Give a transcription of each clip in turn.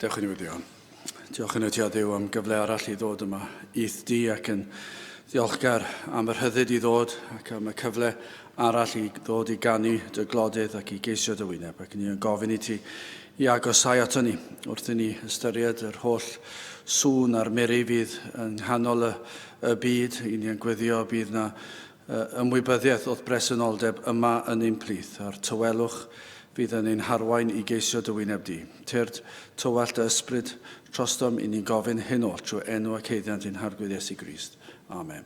Dewch i ni weddio. Diolch yn y ti a Dduw am gyfle arall i ddod yma i'th di ac yn ddiolchgar am yr rhyddid i ddod ac am y cyfle arall i ddod i ganu dy glodydd ac i geisio dy wyneb ac ni yn gofyn i ti i agosau ato ni wrth i ni ystyried yr holl sŵn a'r miri fydd yng nghanol y, y byd i ni yn gweddio bydd na ymwybyddiaeth o'th bresenoldeb yma yn ein plith a'r tawelwch fydd yn ein harwain i geisio dy wyneb di. Tyrd, tywallt dy ysbryd trostom i ni'n gofyn hyn oll trwy enw ac haeddiant ein Harglwydd Iesu Grist. Amen.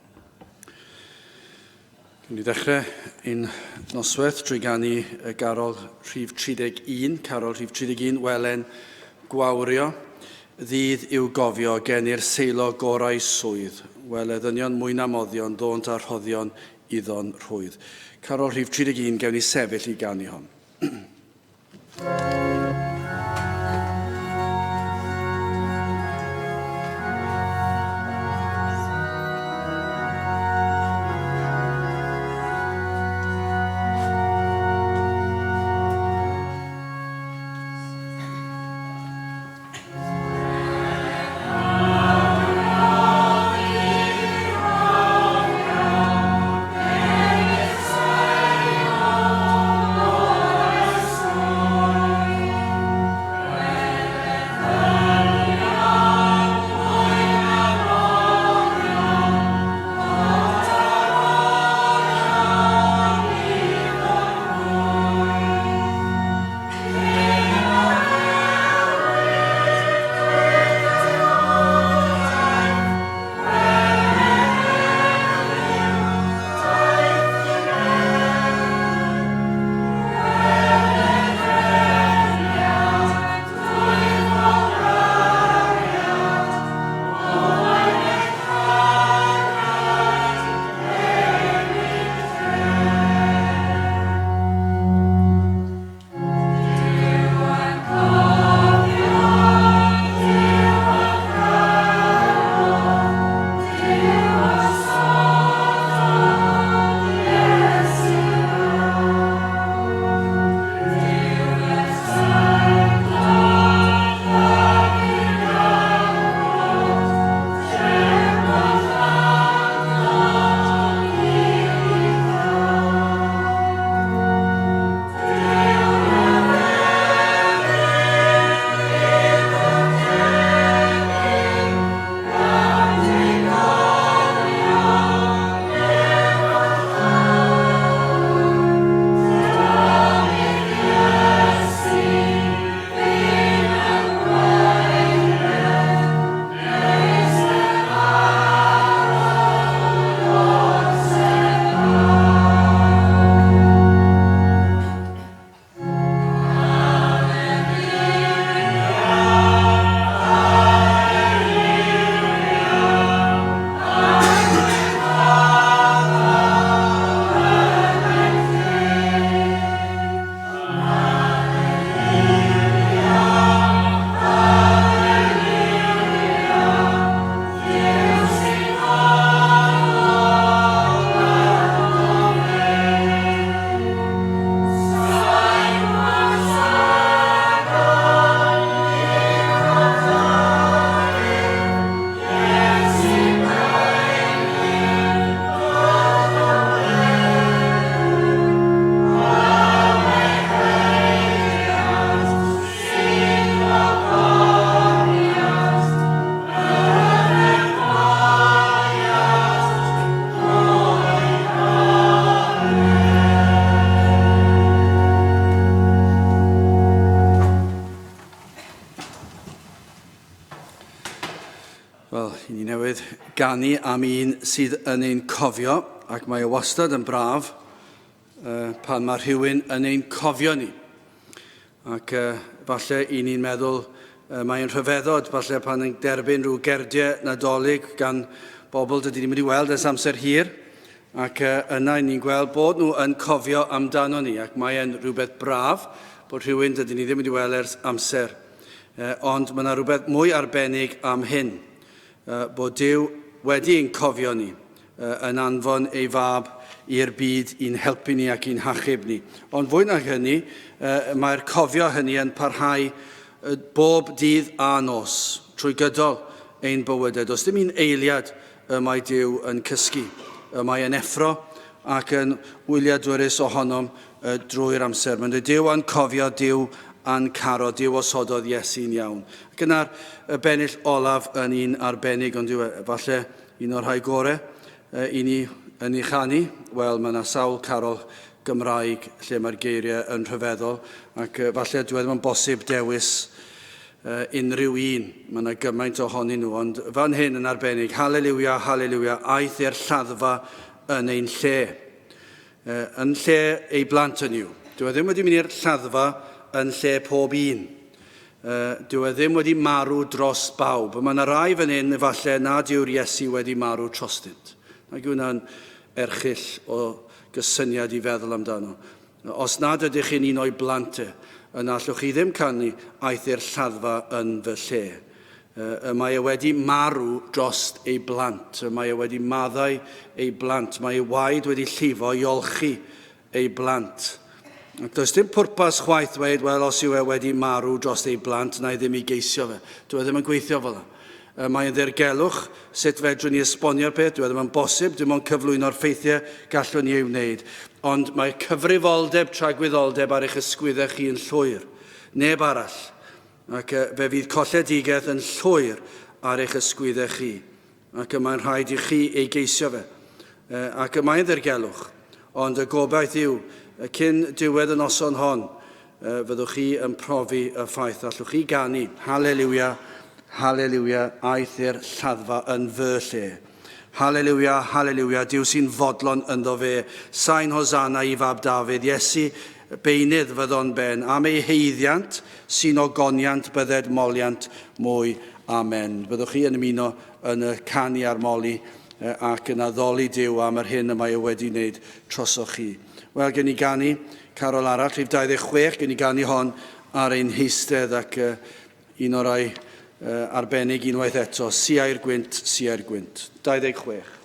Dwi'n ni ddechrau ein noswaith trwy ganu y garol rhif 31, carol rhif 31, Welen Gwawrio. Ddydd i'w gofio, genir seilo gorau swydd. Wele ddynion mwy na moddion, ddônt â rhoddion iddo'n rhwydd. Carol rhif 31, gewn ni sefyll i ganu hon. Wel, i ni newydd ganu am un sydd yn ein cofio, ac mae o wastad yn braf uh, pan mae rhywun yn ein cofio ni. Ac uh, falle i ni'n meddwl, uh, mae'n rhyfeddod, falle pan yn derbyn rhyw gerdiau Nadolig gan bobl dydyn ni'n mynd i weld ers amser hir, ac uh, yna ni'n gweld bod nhw yn cofio amdano ni, ac mae'n rhywbeth braf bod rhywun dydyn ni ddim wedi weld ers amser. Uh, ond mae yna rhywbeth mwy arbennig am hyn, uh, bod Duw wedi ein cofio ni, yn anfon ei fab i'r byd i'n helpu ni ac i'n hachub ni. Ond fwy na hynny, mae'r cofio hynny yn parhau bob dydd a nos, trwy gydol ein bywydau. Does dim un eiliad y mae Duw yn cysgu. Y mae yn effro ac yn wyliadwrus ohonom drwy'r amser. Mae'n dweud Duw a'n cofio, Duw a'n caro, Duw osododd Iesu'n iawn. Ac yna'r y bennill olaf yn un arbennig, ond yw e, falle un o'r rhai gore i ni yn ei chanu. Wel, mae yna sawl carol Gymraeg lle mae'r geiriau yn rhyfeddol, ac falle dyw e ddim yn bosib dewis unrhyw un. Mae yna gymaint ohonyn nhw, ond fan hyn yn arbennig, haleliwia, haleliwia, aeth i'r lladdfa yn ein lle. Yn lle ei blant yn yw. Dyw e ddim wedi mynd i'r lladdfa yn lle pob un. Dyw e ddim wedi marw dros bawb. Mae yna rai fan hyn efallai nad yw'r Iesu wedi marw trostynt. Nag yw hwnna'n erchyll o gysyniad i feddwl amdano. Os nad ydych chi'n un o'i blant e, yna allwch chi ddim canu aeth i'r lladdfa yn fy lle. Y mae e wedi marw drost ei blant. Y mae e wedi maddau ei blant. Mae ei waed wedi llifo i olchi ei blant. Ac does dim pwrpas chwaith dweud, wel, os yw e wedi marw dros ei blant, na i ddim i geisio fe. Dyw e ddim yn gweithio fel yna. Mae'n ddirgelwch sut fedrwn ni esbonio'r peth, dyw e ddim yn bosib, dim ond cyflwyno'r ffeithiau gallwn ni ei wneud. Ond mae cyfrifoldeb tragwyddoldeb ar eich ysgwyddau chi yn llwyr. Neb arall. Ac fe fydd colledigaeth yn llwyr ar eich ysgwyddau chi. Ac y mae'n rhaid i chi ei geisio fe. Ac y mae'n ddirgelwch. Ond y gobaith yw, cyn diwedd y noson hon, fyddwch chi yn profi y ffaith. Allwch chi ganu, Haleliwia, haleliwia, aeth i'r lladdfa yn fy lle. Haleliwia, haleliwia, Duw sy'n fodlon ynddo fe. Sain Hosanna i fab Dafydd, Iesu beunydd fyddo'n ben. Am ei haeddiant sy'n ogoniant bydded moliant mwy. Amen. Byddwch chi yn ymuno yn y canu a'r moli ac yn addoli Duw am yr hyn y mae e wedi wneud trosoch chi. Wel, gen i ganu carol arall, rhif 26, gen i ganu hon ar ein heistedd ac un o'r rai arbennig unwaith eto, Siai'r Gwynt, Siai'r Gwynt. 26.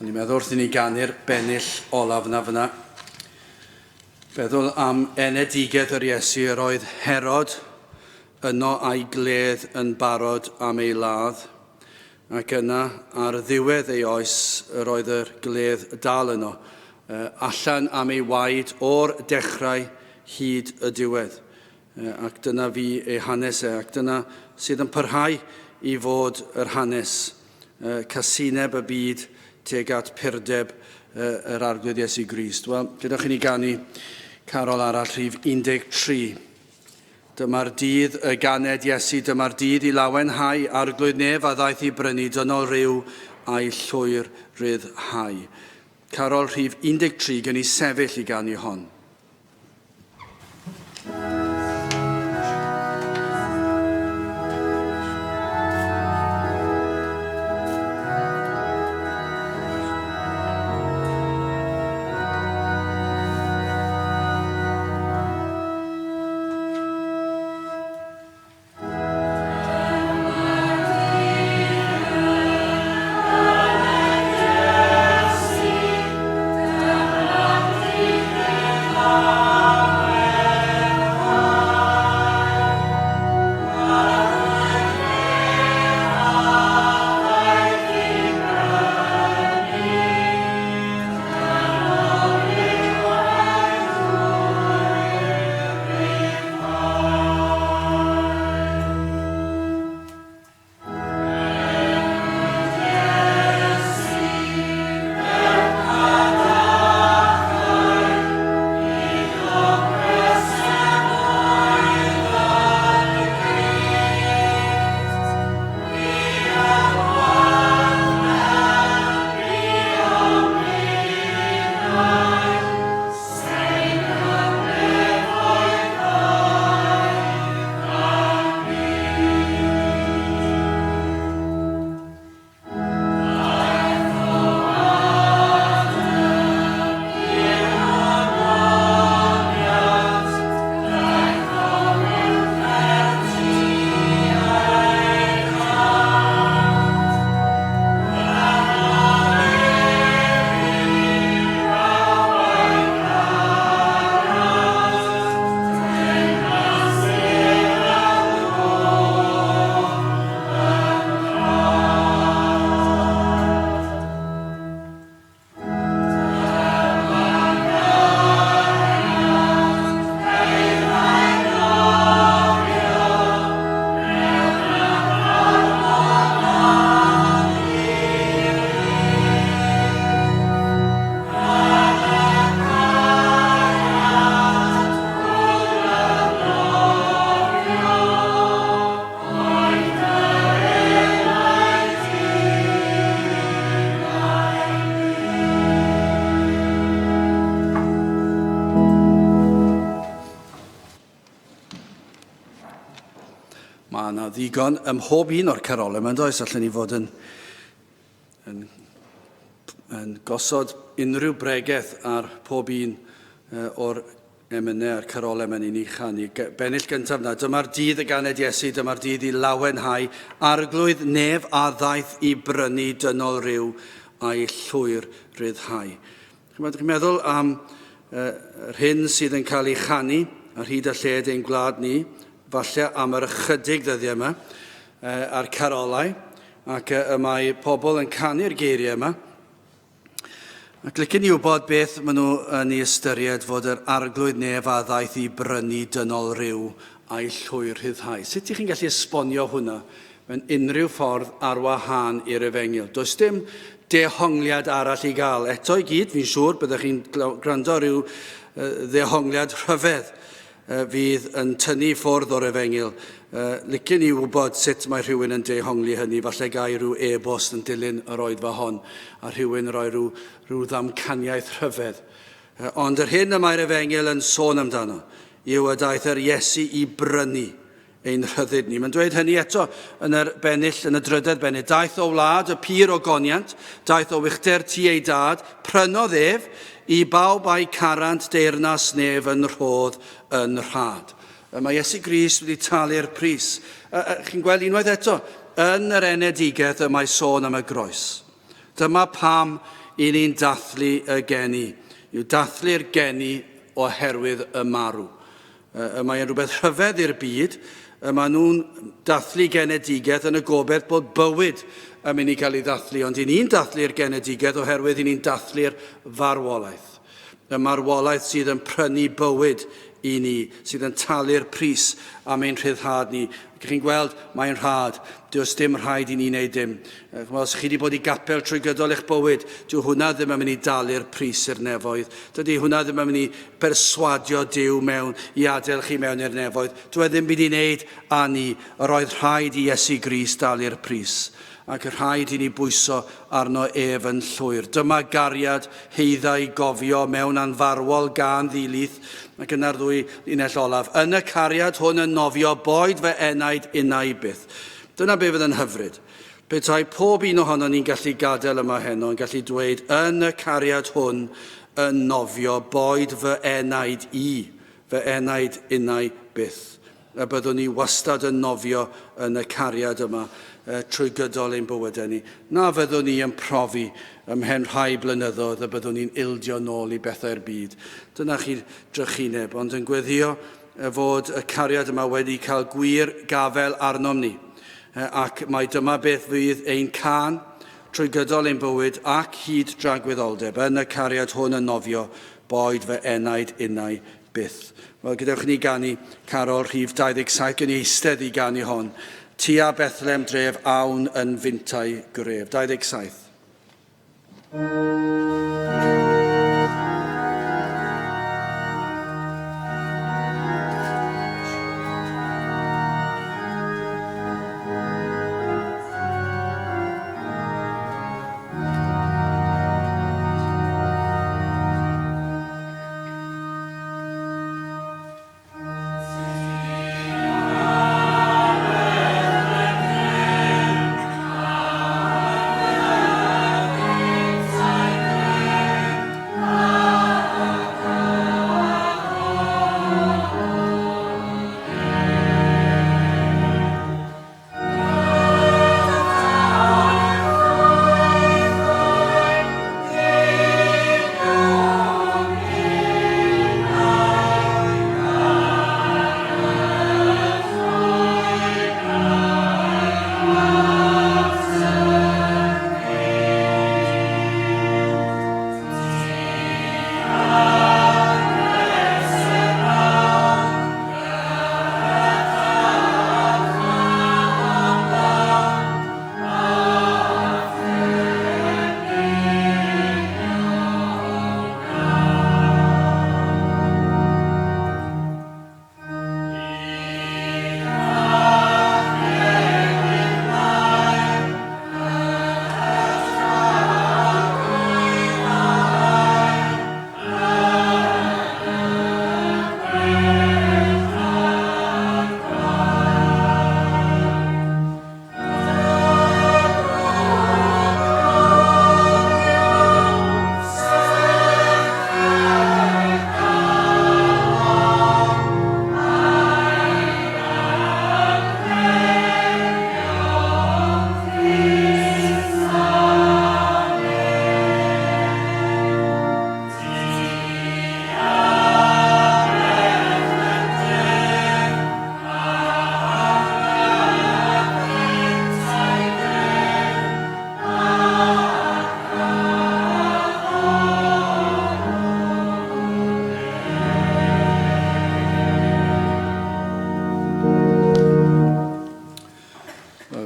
O'n i'n meddwl wrth i ni ganu'r bennill olaf yna fyna, feddwl am enedigaeth yr Iesu yr oedd Herod yno a'i gledd yn barod am ei ladd, ac yna ar ddiwedd ei oes yr oedd yr gledd dal yno, allan am ei waed o'r dechrau hyd y diwedd. Ac dyna fu ei hanes e, ac dyna sydd yn parhau i fod yr hanes, casineb y byd tuag at purdeb yr Arglwydd Iesu Grist. Wel, gyda chi ni ganu carol arall rhif 13. Dyma'r dydd y ganed Iesu, dyma'r dydd i lawenhau, Arglwydd nef a ddaeth i brynu dynol ryw a'i llwyr ryddhau. Carol rhif 13, gen i sefyll i ganu hon. Mae yna ddigon ym mhob un o'r carolau yma, does? Allen ni fod yn, yn, yn gosod unrhyw bregeth ar pob un o'r emynau a'r carolau mae'n ni'n ei chanu. Bennill gyntaf na, dyma'r dydd y ganed Iesu, dyma'r dydd i lawenhau, arglwydd nef a ddaeth i brynu dynol ryw a'i llwyr ryddhau. Chymod, chi'n meddwl am yr hyn sydd yn cael ei chanu ar hyd a lled ein gwlad ni, falle am yr ychydig ddyddiau yma, a'r carolau, ac y mae pobl yn canu'r geiriau yma. Ac licen i wybod beth maen nhw yn ei ystyried fod yr arglwydd nef a ddaeth i brynu dynol ryw a'i llwyr rhyddhau. Sut ych chi'n gallu esbonio hwnna mewn unrhyw ffordd ar wahân i'r efengyl? Does dim dehongliad arall i gael. Eto i gyd, fi'n siŵr, byddech chi'n gwrando rhyw ddehongliad rhyfedd fydd yn tynnu i ffwrdd o'r efengyl. Licen i wybod sut mae rhywun yn dehongli hynny. Falle gai rhyw e-bost yn dilyn yr oedfa hon a rhywun roi rhyw, rhyw ddamcaniaeth rhyfedd. Ond yr hyn y mae'r efengyl yn sôn amdano yw y daeth yr Iesu i brynu ein rhyddid ni. Mae'n dweud hynny eto yn yr bennill, yn y drydedd bennill. Daeth o wlad y pur o goniant, daeth o wychder tu ei dad, prynodd ef i bawb a'i carant deyrnas nef yn rhodd yn rhad. Mae Iesu Grist wedi talu'r pris. Chi'n gweld unwaith eto, yn yr enedigaeth y mae sôn am y groes. Dyma pam i ni'n dathlu y geni, yw dathlu'r geni oherwydd y marw. Y mae'n rhywbeth rhyfedd i'r byd, y maen nhw'n dathlu genedigaeth yn y gobaith bod bywyd yn mynd i gael ei ddathlu, ond i ni'n dathlu'r genedigaeth oherwydd i ni'n dathlu'r farwolaeth. Y marwolaeth sydd yn prynu bywyd i ni, sydd yn talu'r pris am ein rhyddhad ni. Ac chi'n gweld, mae'n rhad. Does dim rhaid i ni wneud dim. Chymod, os chi wedi bod i gapel trwy gydol eich bywyd, dyw hwnna ddim yn mynd i dalu'r pris i'r nefoedd. Dydy hwnna ddim yn mynd i berswadio Duw mewn i adael chi mewn i'r nefoedd. Dyw e ddim byd i wneud â ni. Yr oedd rhaid i Iesu Grist dalu'r pris ac rhaid i ni bwyso arno ef yn llwyr. Dyma gariad heiddau gofio mewn anfarwol gân ddilith, ac yna'r ddwy linell olaf. Yn y cariad hwn yn nofio boed fy enaid innau byth. Dyna be fydd yn hyfryd. Petai pob un ohonon ni'n gallu gadael yma heno yn gallu dweud yn y cariad hwn yn nofio boed fy enaid i, fy enaid innau byth. Y byddwn ni wastad yn nofio yn y cariad yma trwy gydol ein bywydau ni. Na fyddwn ni yn profi ymhen rhai blynyddoedd y byddwn ni'n ildio nôl i bethau'r byd. Dyna chi drychineb, ond yn gweddio fod y cariad yma wedi cael gwir gafael arnom ni. Ac mai dyma beth fydd ein cân trwy gydol ein bywyd ac hyd dragwyddoldeb, yn y cariad hwn yn nofio, boed fy enaid innau byth. Wel, gadewch i ni ganu carol rhif 27, gen i eistedd i ganu hon. Tua Bethlehem dref awn yn fintai gref. 27.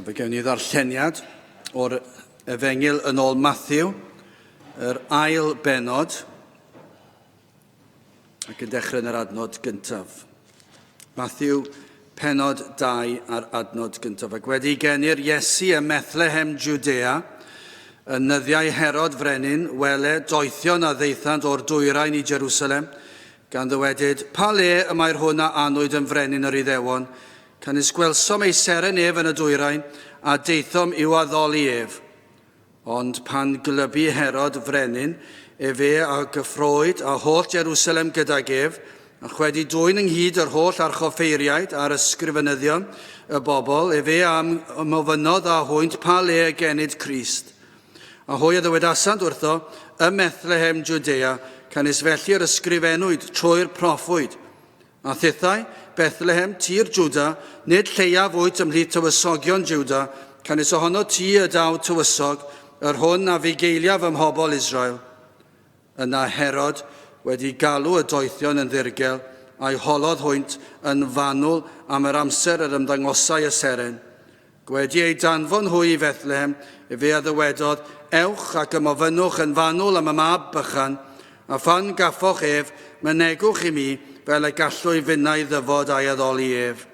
Fe gewn ni ddarlleniad o'r Efengyl yn ôl Matthew, yr ail benod, ac yn dechrau yn yr adnod gyntaf. Matthew, penod 2 a'r adnod gyntaf. Ac wedi geni'r Iesu ym Methlehem, Judea, yn nyddiau Herod frenin, wele, doethion a ddaethant o'r dwyrain i Jerusalem, gan ddywedyd, Pa le y mae'r hwn a anwyd yn frenin yr Iddewon? Canys gwelsom ei seren ef yn y dwyrain, a daethom i'w addoli ef. Ond pan glybu Herod frenin, efe a gyffröed, a holl Jerusalem gydag ef, a chwedi dwyn ynghyd yr holl archoffeiriaid a'r ysgrifenyddion y bobl, efe a ymofynnodd â hwynt pa le y genid Crist. A hwy a ddywedasant wrtho, Ym Methlehem Jwdea, canys felly yr ysgrifennwyd trwy'r proffwyd. A thithau, Bethlehem, tir Jwda, nid lleiaf wyt ymhlith tywysogion Jwda, canys ohono ti y daw tywysog, yr hwn a fugeiliaf ym mhobl Israel. Yna Herod, wedi galw y doethion yn ddirgel, a'u holodd hwynt yn fanwl am yr amser yr ymddangosai y seren. Gwedi eu danfon hwy i Fethlehem, efe a ddywedodd, Ewch ac ymofynnwch yn fanwl am y mab bychan, a phan gaffoch ef, mynegwch i mi, fel y gallwy finnau ddyfod a'i addoli ef.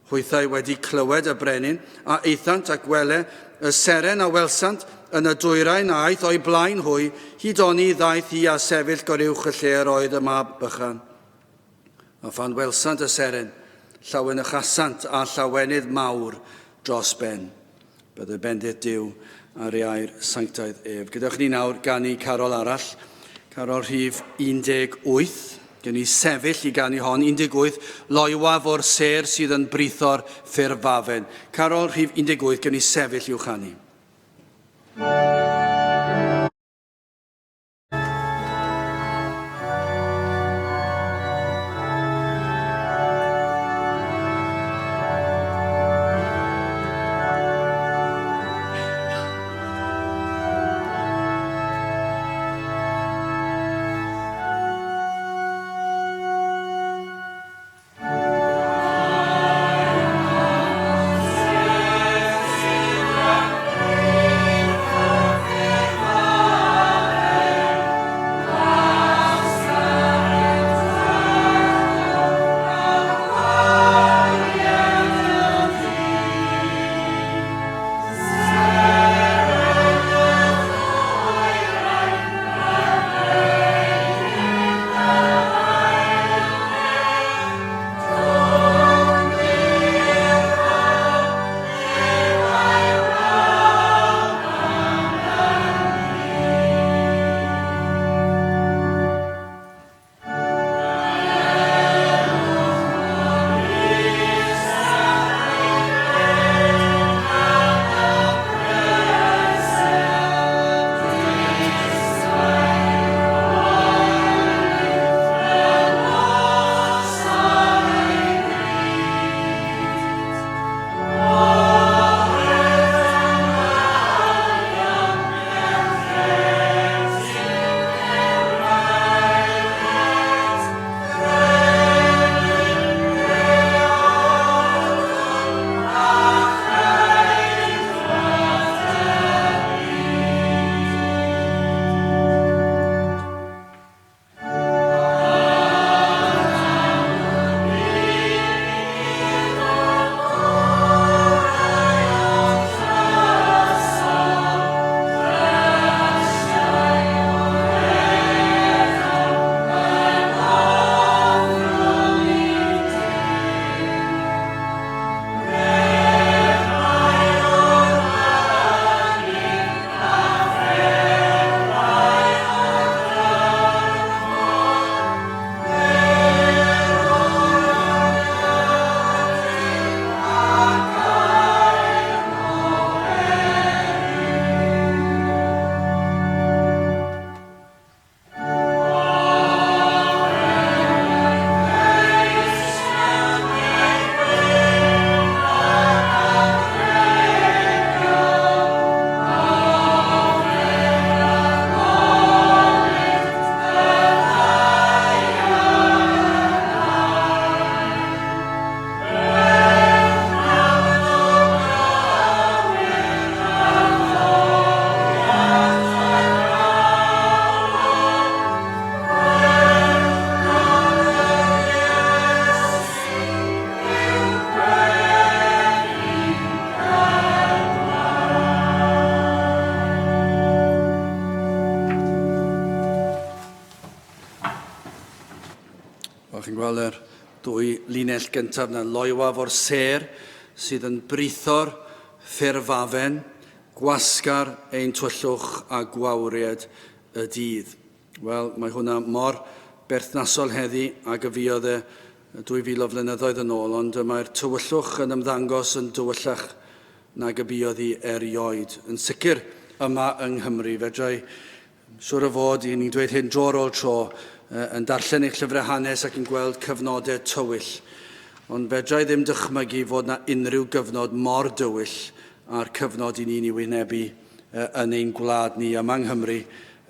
Hwythau wedi clywed y brenin, a aethant, ac wele, y seren a welsant yn y dwyrain a aeth o'u blaen hwy, hyd oni ddaeth hi a sefyll goruwch y lle yr oedd y mab bychan. A phan welsant y seren, llawenychasant â llawenydd mawr dros ben. Byddai bendith Duw ar ei air sanctaidd ef. Gadewch ni nawr ganu carol arall, carol rhif 18. Gen ni sefyll i ganu hon, 18, loywaf o'r sêr sydd yn britho'r ffurfafen. Carol rhif 18, gen ni sefyll i'w chanu. Wel, chi'n gweld yr dwy linell gyntaf yna, loywaf o'r sêr sydd yn britho'r ffurfafen, gwasgar ein twyllwch a gwawried y dydd. Wel, mae hwnna mor berthnasol heddi ag y fuodd e 2,000 o flynyddoedd yn ôl, ond mae'r tywyllwch yn ymddangos yn dywyllach nag y buodd hi erioed. Yn sicr, yma yng Nghymru. Fedrai, siwr o fod, i ni'n dweud hyn dro ar ôl tro, yn darllen eich llyfrau hanes ac yn gweld cyfnodau tywyll. Ond fedrai ddim dychmygu fod na unrhyw gyfnod mor dywyll â'r cyfnod i ni'n ei wynebu yn ein gwlad ni yma yng Nghymru.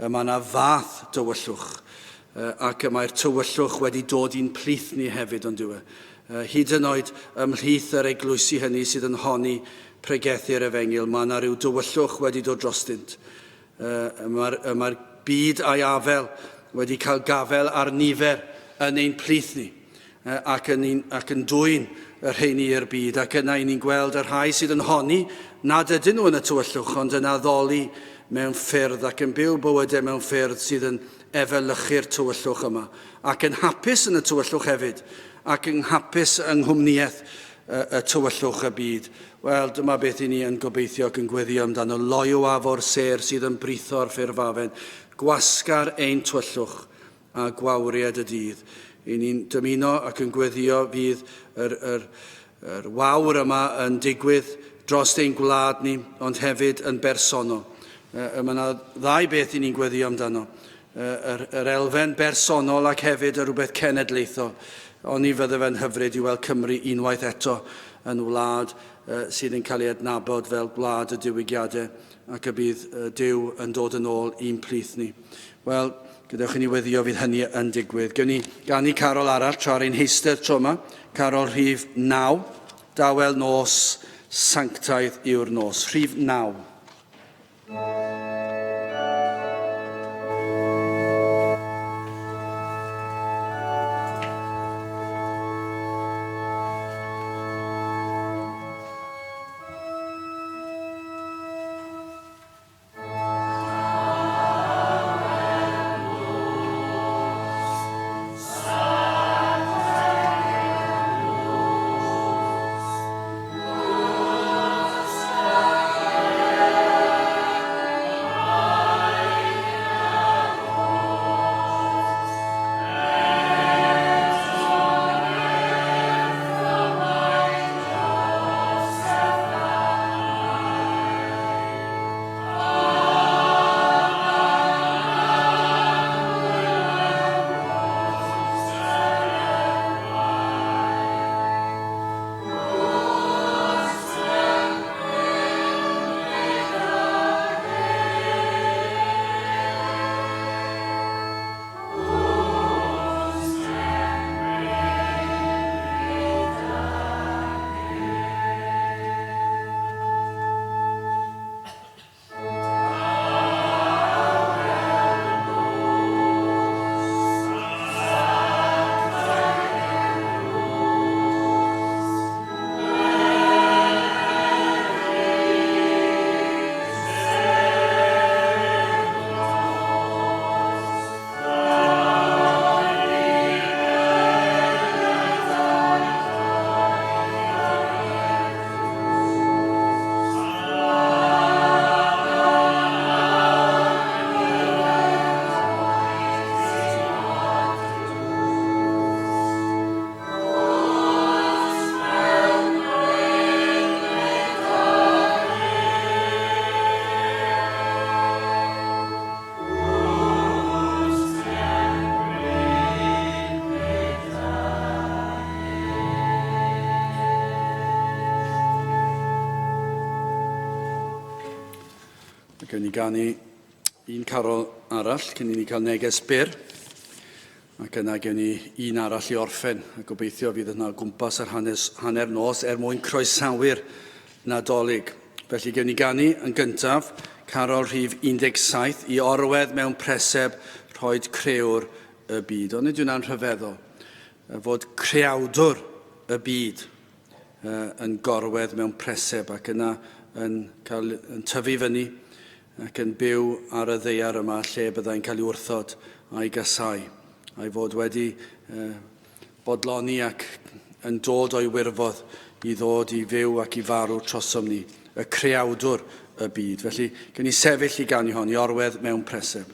Mae yna fath dywyllwch, ac y mae'r tywyllwch wedi dod i'n plith ni hefyd, ond yw e? Hyd yn oed ymhlith yr eglwysi hynny sydd yn honni pregethu'r efengyl, mae yna rhyw dywyllwch wedi dod drostynt. Mae'r mae byd a'i afel wedi cael gafael ar nifer yn ein plith ni ac yn, un, ac yn dwyn y rheini i'r byd. Ac yna i ni'n gweld y rhai sydd yn honni nad ydyn nhw yn y tywyllwch, ond yn addoli mewn ffyrdd ac yn byw bywydau mewn ffyrdd sydd yn efelychu'r tywyllwch yma, ac yn hapus yn y tywyllwch hefyd, ac yn hapus yng nghwmnïaeth y, y tywyllwch y byd. Wel, dyma beth i ni yn gobeithio ac yn gweddio amdano. Loyw afo'r sêr sydd yn britho'r ffurfafen, gwasgar ein tywyllwch a gwawriad y dydd. I ni'n dymuno ac yn gweddio fydd yr, yr, yr wawr yma yn digwydd dros ein gwlad ni, ond hefyd yn bersonol. Mae yna ddau beth i ni'n gweddio amdano. Yr, yr elfen bersonol ac hefyd y rhywbeth cenedlaethol. Oni fydde fe'n hyfryd i weld Cymru unwaith eto yn wlad sydd yn cael ei adnabod fel gwlad y diwygiadau ac y bydd Duw yn dod yn ôl i'n plith ni. Wel, gadewch i ni weddio fydd hynny yn digwydd. Gewn ni ganu carol arall tra ar ein heistedd tro yma. Carol rhif 9. Dawel nos, sanctaidd yw'r nos. Rhif 9. Ac ni ganu un carol arall cyn i ni cael neges byr. Ac yna gewn ni un arall i orffen, a gobeithio fydd yna o gwmpas yr hanes, hanner nos er mwyn croesawu'r Nadolig. Felly gewn ni ganu yn gyntaf carol rhif 17 i orwedd mewn preseb rhoed crëwr y byd. Ond nid yw'n rhyfeddol fod creawdwr y byd yn gorwedd mewn preseb ac yna yn, cael, yn tyfu fyny ac yn byw ar y ddaear yma lle byddai'n cael ei wrthod a'i gasau, a'i fod wedi bodloni ac yn dod o'i wirfodd i ddod i fyw ac i farw trosom ni, y creawdwr y byd. Felly, gen i sefyll i ganu hon, i orwedd mewn preseb.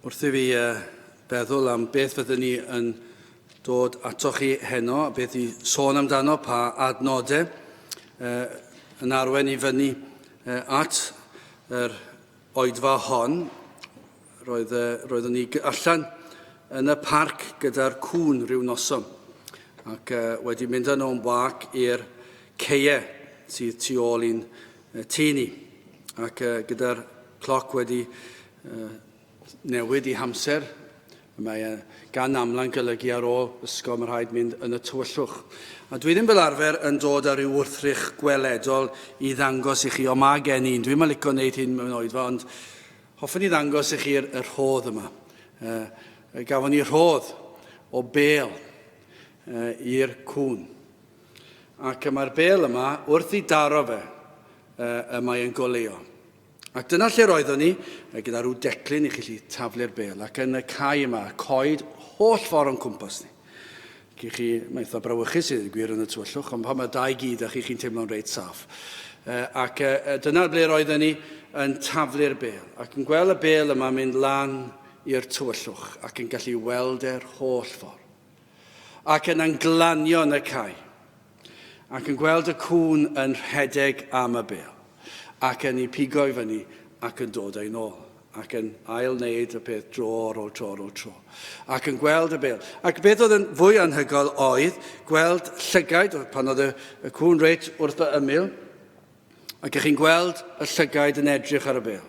Wrth i fi feddwl am beth fyddwn ni yn dod atoch chi heno, a beth i sôn amdano, pa adnodau yn arwain i fyny at yr oedfa hon, roedd, roeddwn ni allan yn y parc gyda'r cŵn rhyw noson, ac wedi mynd â nhw'n wâc i'r ceie sydd tu ôl i'n tŷ ni, ac gyda'r cloc wedi newid i hamser. Mae e gan amla'n golygu ar ôl ysgol mae rhaid mynd yn y tywyllwch. A dwi ddim fel arfer yn dod â rhyw wrthrych gweledol i ddangos i chi, ond mae gen i un. Dwi'm yn licio wneud hyn mewn oedfa, ond hoffwn i ddangos i chi'r y rhodd yma. Uh, gafon ni rhodd o bêl uh, i'r cŵn. Ac mae'r bêl yma, wrth i daro fe, uh, y mae yn goleuo. Ac dyna lle roeddwn ni, gyda rhyw declyn i chi allu taflu'r bêl, ac yn y cae yma, y coed holl ffordd o'n cwmpas ni. Ac i chi, mae'n eitha brawychus i ddweud gwir yn y tywyllwch, ond pan mae dau gyd â chi, chi'n teimlo'n reit saff. Ac dyna ble roeddwn ni yn taflu'r bêl, ac yn gweld y bêl yma mynd lan i'r tywyllwch, ac yn gallu weld e'r holl ffordd. Ac yna'n glanio yn y cae, ac yn gweld y cŵn yn rhedeg am y bêl, ac yn ei pigo i fyny ac yn dod â'i nôl, ac yn ail-wneud y peth dro ar ôl tro ar ôl tro, ac yn gweld y bêl. Ac beth oedd yn fwy anhygoel oedd gweld llygaid, pan oedd y, y cŵn reit wrth fy ymyl, ac ych chi'n gweld y llygaid yn edrych ar y bêl.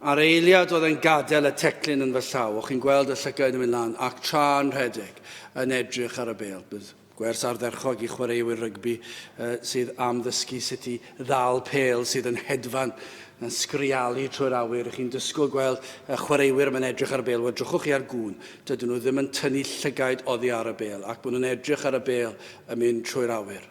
A'r eiliad oedd e'n gadael y teclyn yn fy llaw, o'ch chi'n gweld y llygaid yn mynd lan, ac tra'n rhedeg, yn edrych ar y bêl. Bydd gwers ardderchog i chwaraewyr rygbi uh, sydd am ddysgu sut i ddal pêl sydd yn hedfan, yn sgrialu trwy'r awyr. Ych chi'n dysgwyl gweld y chwaraewyr yma'n edrych ar y bêl. Wel, drychwch chi ar gŵn. Dydyn nhw ddim yn tynnu llygaid oddi ar y bêl, ac maen nhw'n edrych ar y bêl yn mynd trwy'r awyr.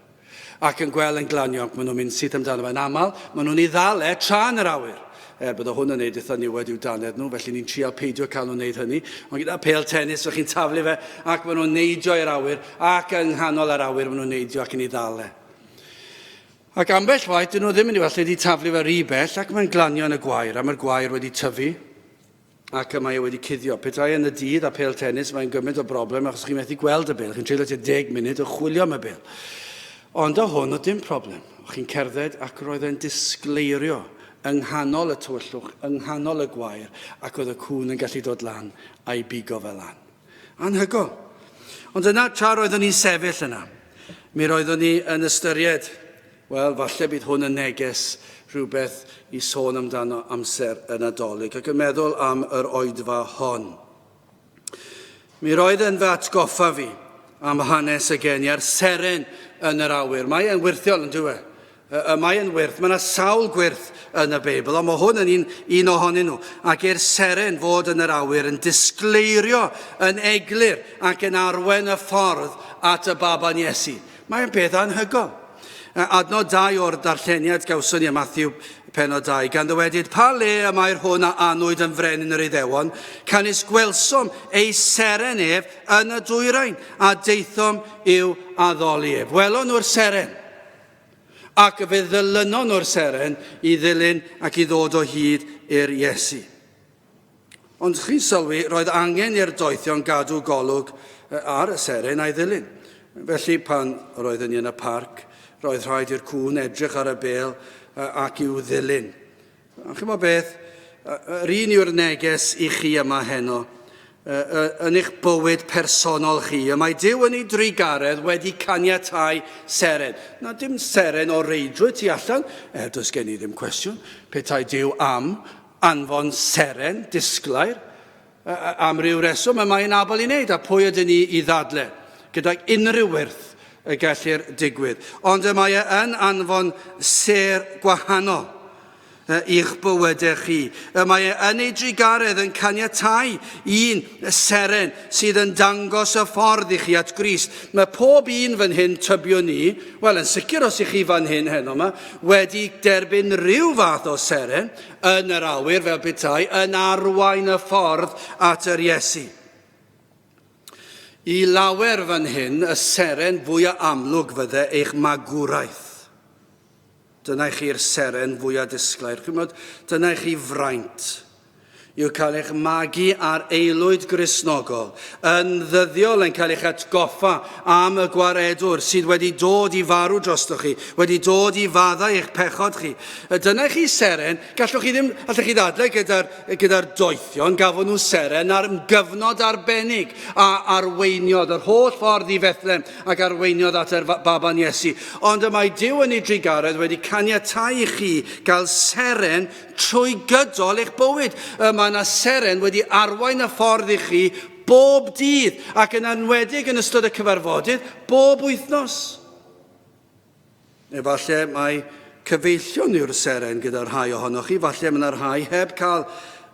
ac yn gweld yn glanio ac maen nhw'n mynd syth amdano fe. Yn aml, maen nhw'n ei ddal e tra yn yr awyr. Er bod hwn yn neud eitha niwed i'w dannedd nhw, felly ni'n trial peidio cael nhw'n neud hynny. Ond gyda pêl tennis, fe chi'n taflu fe ac maen nhw'n neidio i'r awyr ac yng nghanol yr awyr maen nhw'n neidio ac yn ei ddal e. Ac ambell waith, dyn nhw ddim yn ei weld, wedi taflu fe rhy bell ac mae'n glanio yn y gwair, a mae'r gwair wedi tyfu. ac y mae e wedi cuddio. Petai yn y dydd a pêl tennis, mae'n gymaint o broblem achos chi'n methu gweld y bêl. Chi'n treulio tua 10 munud o chwilio am y bêl. Ond o hwn, oedd dim problem. O'ch chi'n cerdded ac roedd e'n disgleirio yng nghanol y tywyllwch, yng nghanol y gwair, ac oedd y cŵn yn gallu dod lan a'i bigo fe lan. Anhygoel. Ond yna, tra roeddwn ni'n sefyll yna, mi roeddwn ni yn ystyried, wel, falle bydd hwn yn neges rhywbeth i sôn amdano amser y Nadolig, ac yn meddwl am yr oedfa hon. Mi roedd yn fy atgoffa fi am hanes y geni a'r seren yn yr awyr. Mae e'n wyrthiol yn dyw e? Y mae yn wyrth. Mae yna sawl gwyrth yn y Beibl, ond mae hwn yn un, un ohonyn nhw. Ac i'r seren fod yn yr awyr yn disgleirio yn eglur ac yn arwain y ffordd at y baban Iesu. Mae'n beth anhygoel. Adnod 2 o'r darlleniad gawson ni ym Matthew penod 2, gan ddywedyd, Pa le y mae'r hwn a anwyd yn frenin yr Iddewon? Canys gwelsom ei seren ef yn y dwyrain, a daethom i'w addoli ef. Welon nhw'r seren. Ac fe ddilynon nhw'r seren i ddilyn ac i ddod o hyd i'r Iesu. Ond chi'n sylwi, roedd angen i'r doethion gadw golwg ar y seren a'i ddilyn. Felly pan roedden ni yn y parc, roedd rhaid i'r cŵn edrych ar y bêl ac i'w ddilyn. A chymod beth, yr un yw'r neges i chi yma heno, yn eich bywyd personol chi. Y mae Duw yn ei drugaredd wedi caniatáu seren. Na dim seren o reidrwydd tu allan, er does gen i ddim cwestiwn, petai Duw am anfon seren disglair, am ryw reswm y mae'n abl i wneud, a pwy ydyn ni i ddadle, gydag unrhyw wyrth y gellir digwydd. Ond y mae e yn anfon sêr gwahanol i'ch bywydau chi. Y mae e yn ei drugaredd yn caniatáu un seren sydd yn dangos y ffordd i chi at Grist. Mae pob un fan hyn, tybiwn ni, wel yn sicr os ych chi fan hyn heno yma, wedi derbyn rhyw fath o seren yn yr awyr fel petai, yn arwain y ffordd at yr Iesu. I lawer fan hyn, y seren fwyaf amlwg fydde eich magwraeth. Dyna i chi'r seren fwyaf disglair. Chymod, dyna i chi fraint. yw cael eich magu ar aelwyd Gristnogol, yn ddyddiol yn cael eich atgoffa am y Gwaredwr sydd wedi dod i farw drostoch chi, wedi dod i faddau eich pechod chi. Dyna chi seren, gallwch chi ddim, allwch chi ddadlau gyda'r gyda doethion, gafon nhw seren ar gyfnod arbennig a arweiniodd yr holl ffordd i Fethlem ac arweiniodd at yr baban Iesu. Ond y mae Duw yn ei drugaredd wedi caniatáu i chi gael seren Trwy gydol eich bywyd, y mae yna seren wedi arwain y ffordd i chi bob dydd, ac yn enwedig yn ystod y cyfarfodydd, bob wythnos. Efallai mai cyfeillion yw'r seren gyda rhai ohonoch chi, falle mae yna rhai heb cael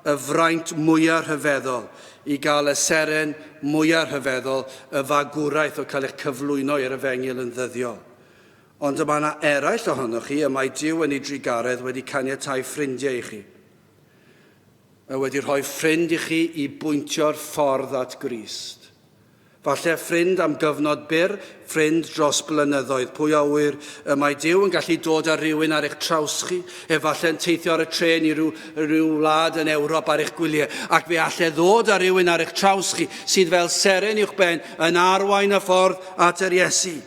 y fraint mwyaf rhyfeddol i gael y seren mwyaf rhyfeddol, y fagwraeth o cael eich cyflwyno i'r efengyl yn ddyddiol. Ond y mae yna eraill ohonoch chi y mae Duw yn ei drugaredd wedi caniatáu ffrindiau i chi. Mae wedi rhoi ffrind i chi i bwyntio'r ffordd at Grist. Falle ffrind am gyfnod byr, ffrind dros blynyddoedd. Pwy a ŵyr, y mae Duw yn gallu dod â rhywun ar eich traws chi, efallai yn teithio ar y trên i ryw, ryw wlad yn Ewrop ar eich gwyliau, ac fe alle ddod â rhywun ar eich traws chi sydd fel seren uwch ben yn arwain y ffordd at yr Iesu.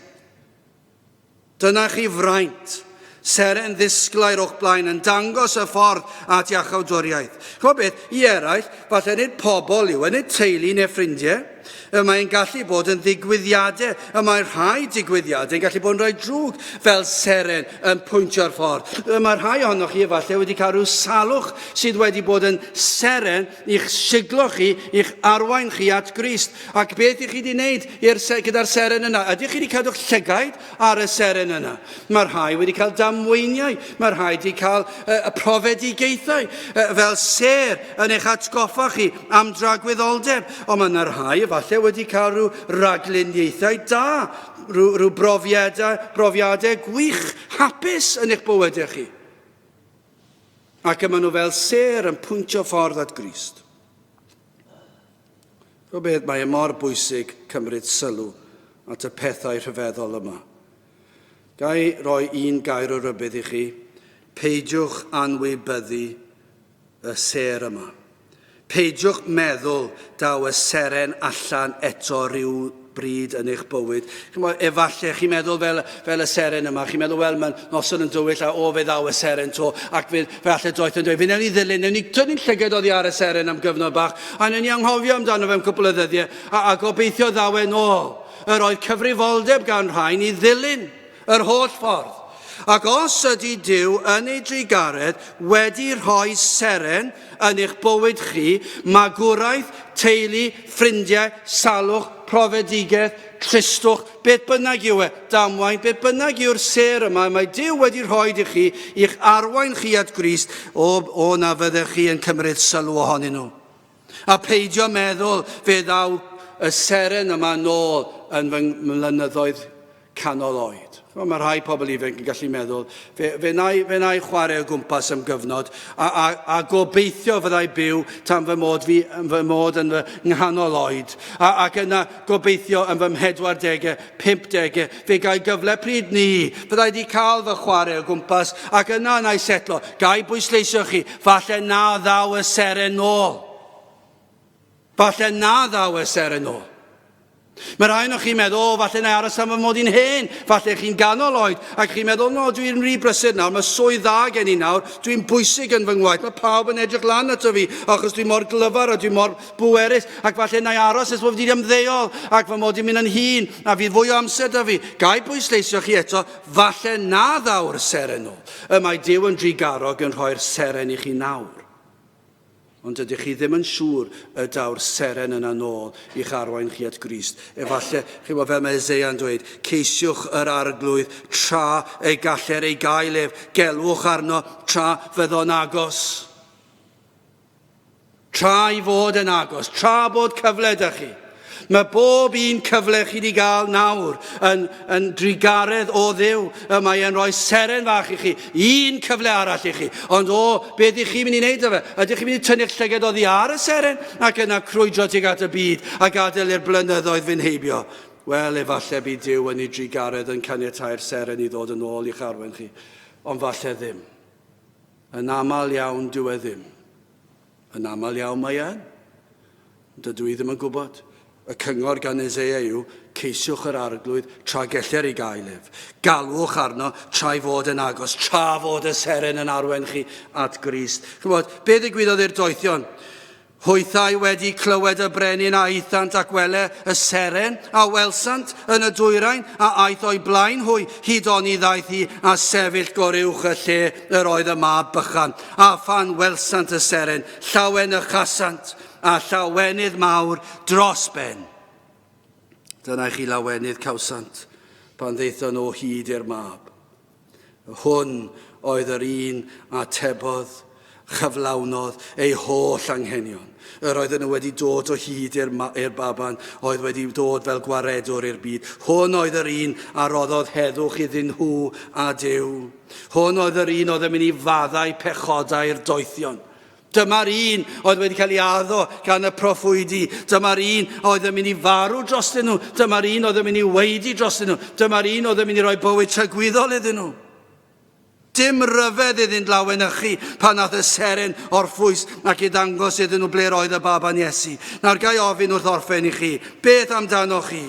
Dyna chi fraint, seren ddisglair o'ch blaen yn dangos y ffordd at iachawdwriaeth. Ch'mod beth, i eraill, falle nid pobl yw e, nid teulu neu ffrindiau, y mae'n gallu bod yn ddigwyddiadau, y mae rhai digwyddiadau yn gallu bod yn rhai drwg, fel seren yn pwyntio'r ffordd. Y mae rhai ohonoch chi efallai wedi cael rhyw salwch sydd wedi bod yn seren i'ch siglo chi, i'ch arwain chi at Grist. Ac beth ych chi wedi wneud i'r, gyda'r seren yna? Ydych chi wedi cadw'ch llygaid ar y seren yna? Mae rhai wedi cael damweiniau, mae rhai wedi cael y profedigaethau fel sêr yn eich atgoffa chi am dragwyddoldeb. Ond mae yna rhai efallai wedi cael rhyw ragluniaethau da, rhyw, rhyw brofiadau, brofiadau gwych, hapus yn eich bywydau chi. Ac y maen nhw fel sêr yn pwyntio ffordd at Grist. Go beth, mae e mor bwysig cymryd sylw at y pethau rhyfeddol yma. Ga i roi un gair o rybudd i chi? Peidiwch anwybyddu y sêr yma. Peidiwch meddwl daw y seren allan eto rhyw bryd yn eich bywyd. Chimod, efallai chi'n meddwl fel, fel y seren yma, chi'n meddwl, wel, mae'n noson yn dywyll a o, fe ddaw y seren to, ac fe, fe allai doeth yn dweud, fe wnewn ni ddilyn, wnewn ni tynnu'n llygad oddi ar y seren am gyfnod bach, a wnewn ni anghofio amdano fe am cwpl o ddyddiau, a, a gobeithio ddaw e'n ôl. Yr oedd cyfrifoldeb gan rhain i ddilyn yr holl ffordd. Ac os ydy Duw yn ei drugaredd wedi rhoi seren yn eich bywyd chi, magwraeth, teulu, ffrindiau, salwch, profedigaeth, tristwch, beth bynnag yw e, damwain, beth bynnag yw'r sêr yma, mae Duw wedi rhoi i chi, i'ch arwain chi at Grist, o, o na fyddech chi yn cymryd sylw ohonyn nhw. A peidio meddwl fe ddaw y seren yma nôl yn fy mlynyddoedd canol oed. Chimod, mae rhai pobl ifanc yn gallu meddwl, fe, fe, na i, fe na i chwarae o gwmpas am gyfnod, a, a, a gobeithio fyddai byw tan fy mod, fi, fy mod yn fy nghanol oed, a, ac yna gobeithio yn fy mhedwardegau, pumpdegau, fe gai gyfle pryd ni, fyddai wedi cael fy chwarae o gwmpas, ac yna na i setlo. Gai bwysleisio chi, falle na ddaw y seren nôl. Falle na ddaw y seren nôl. Mae rhai ohonoch chi'n meddwl, o, falle na i aros am fy mod i'n hen, falle chi'n ganol oed, ac chi'n meddwl, no, dwi'n rhy brysur nawr, mae swydd dda gen i nawr, dwi'n bwysig yn fy ngwaith, mae pawb yn edrych lan ato fi, achos dwi'n mor glyfar a dwi'n mor bwerus, ac falle na i aros nes bod fi wedi ymddeol, ac fy mod i'n mynd yn hŷn, a fydd fwy o amser da fi. Ga i bwysleisio chi eto, falle na ddaw'r seren ôl. Y mae Duw yn drugarog yn rhoi'r seren i chi nawr. Ond dydych chi ddim yn siŵr y daw'r seren yna nôl i'ch arwain chi at Grist. Efallai, chi'n gwybod, fel mae Eseia'n dweud, ceisiwch yr arglwydd tra ei galler ei gael ef, gelwch arno tra fyddo'n agos. Tra i fod yn agos, tra bod cyfle da chi. Mae bob un cyfle chi wedi gael nawr yn, yn drugaredd o Dduw. Y mae e'n rhoi seren fach i chi, un cyfle arall i chi. Ond o, beth ych chi'n mynd i wneud â fe? Ydych chi'n mynd i tynnu'ch llygad oddi ar y seren ac yna crwydro tuag at y byd a gadael i'r blynyddoedd fynd heibio? Wel, efallai bydd Duw yn ei drugaredd yn caniatáu'r seren i ddod yn ôl i'ch arwain chi, ond falle ddim. Yn aml iawn dyw e ddim. Yn aml iawn mae yn. Dydw i ddim yn gwybod. Y cyngor gan Eseia yw, ceisiwch yr arglwydd tra gellir ei gael ef. Galwch arno tra'i fod yn agos, tra fod y seren yn arwain chi at Grist. Chymod, be ddigwyddodd i'r doethion? Hwythau wedi clywed y brenin a aethant ac wele y seren a welsant yn y dwyrain a aeth o'i blaen hwy hyd oni ddaeth hi a sefyll goruwch y lle yr oedd y mab bychan. A phan welsant y seren, llawenychasant a llawenydd mawr dros ben. Dyna i chi lawenydd cawsant pan ddaethon o hyd i'r mab. Hwn oedd yr un atebodd, chyflawnodd ei holl anghenion. Yr oedden nhw wedi dod o hyd i'r baban oedd wedi dod fel gwaredwr i'r byd. Hwn oedd yr un a roddodd heddwch iddyn nhw a Duw. Hwn oedd yr un oedd yn mynd i faddau pechodau'r doethion. Dyma'r un oedd wedi cael ei addo gan y proffwydi. Dyma'r un oedd yn mynd i farw drostyn nhw. Dyma'r un oedd yn mynd i waedu drostyn nhw. Dyma'r un oedd yn mynd i roi bywyd tragwyddol iddyn nhw. Dim rhyfedd iddynt lawenychu pan nath y seren orffwys ac i ddangos iddyn nhw ble'r oedd y baban Iesu. Nawr ga i ofyn wrth orffen i chi, beth amdanoch chi?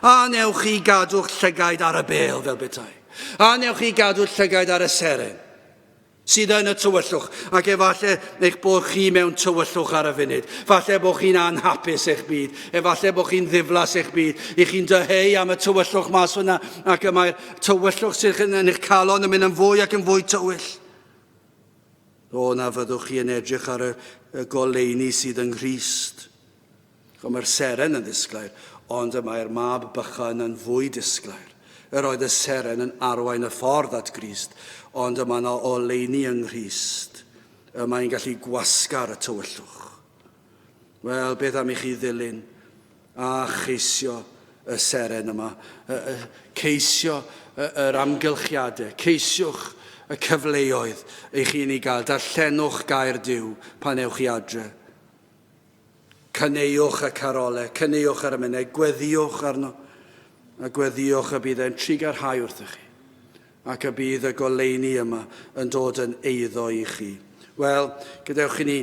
A newch chi gadw'ch llygaid ar y bêl fel petai? A newch chi gadw llygaid ar y seren? Sydd yn y tywyllwch, ac efallai eich bod chi mewn tywyllwch ar y funud. Falle bod chi'n anhapus eich byd, efallai bod chi'n ddiflas eich byd, i chi'n dyheu am y tywyllwch mas fyna, ac y mae'r tywyllwch sydd yn eich calon yn mynd yn fwy ac yn fwy tywyll. O, na fyddwch chi yn edrych ar y, y goleuni sydd yng Nghrist. Ch'mo, mae'r seren yn ddisglair, ond y mae'r mab bychan yn fwy disglair. Yr oedd y seren yn arwain y ffordd at Grist, ond y mae yna oleuni yng Nghrist. Y mae'n gallu gwasgar y tywyllwch. Wel, beth am i chi ddilyn a cheisio y seren yma? Ceisio yr amgylchiadau, ceisiwch y cyfleoedd eich hun i gael. Darllenwch gair Duw pan ewch chi adre. Caneuwch y carolau, caneuwch yr emynau, gweddïwch arno, a gweddïwch y bydd e'n trugarhau wrthych chi, ac y bydd y goleuni yma yn dod yn eiddo i chi. Wel, gadewch i ni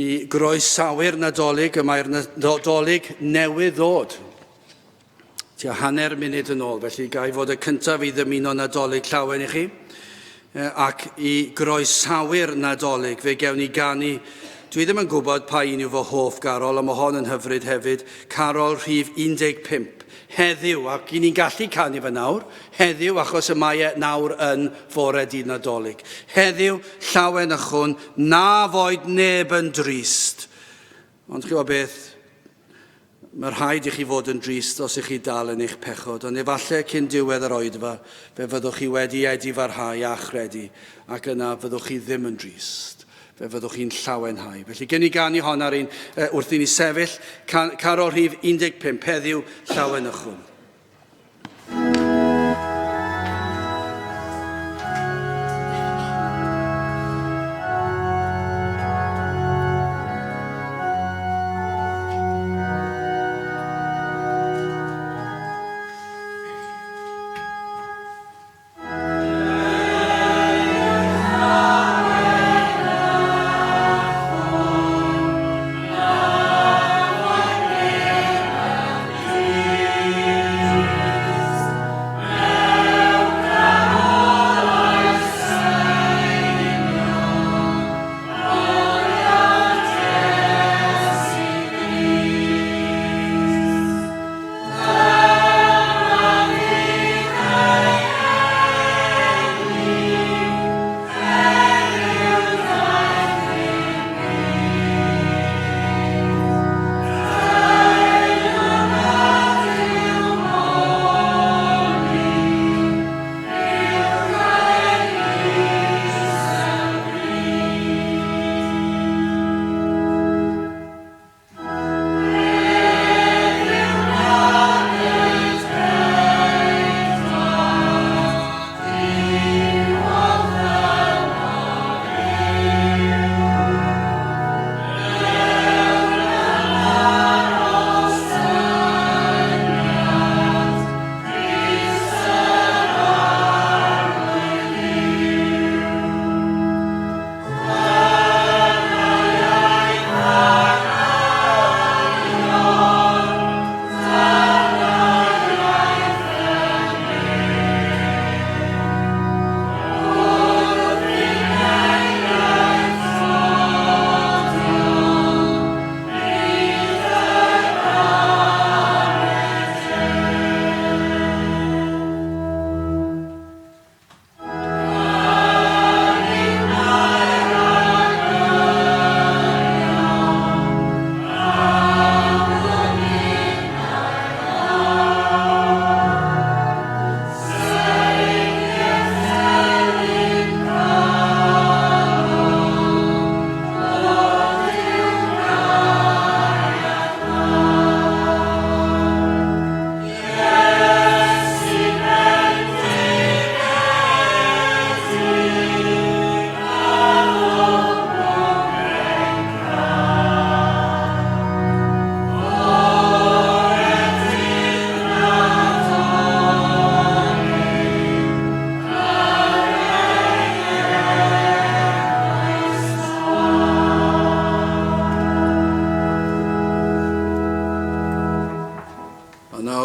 i groesawu'r Nadolig, y mae'r Nadolig newydd ddod. Tua hanner munud yn ôl, felly ga i fod y cyntaf i ddymuno Nadolig llawen i chi ac i groesawu'r Nadolig. Fe gewn ni ganu, dwi ddim yn gwybod pa un yw fy hoff garol, ond mae hon yn hyfryd hefyd, carol rhif 15, heddiw, ac i ni'n gallu canu fe nawr, heddiw, achos y mae e nawr yn fore dydd Nadolig. Heddiw, llawen ychwn, na foed neb yn drist. Ond chi'n gwybod beth? Mae rhaid i chi fod yn drist os ych chi dal yn eich pechod, ond efallai cyn diwedd yr oedfa, fe fyddwch chi wedi edifarhau a chredu, ac yna fyddwch chi ddim yn drist. Fe fyddwch chi'n llawenhau. Felly, gen i ganu hon ar un, wrth i ni sefyll, carol rhif 15, heddiw, llawenychwn.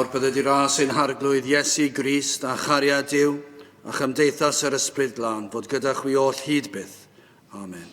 nawr bydded i ras ein Harglwydd Iesu Grist a chariad Duw a chymdeithas yr Ysbryd Glân fod gyda chwi oll hyd byth. Amen.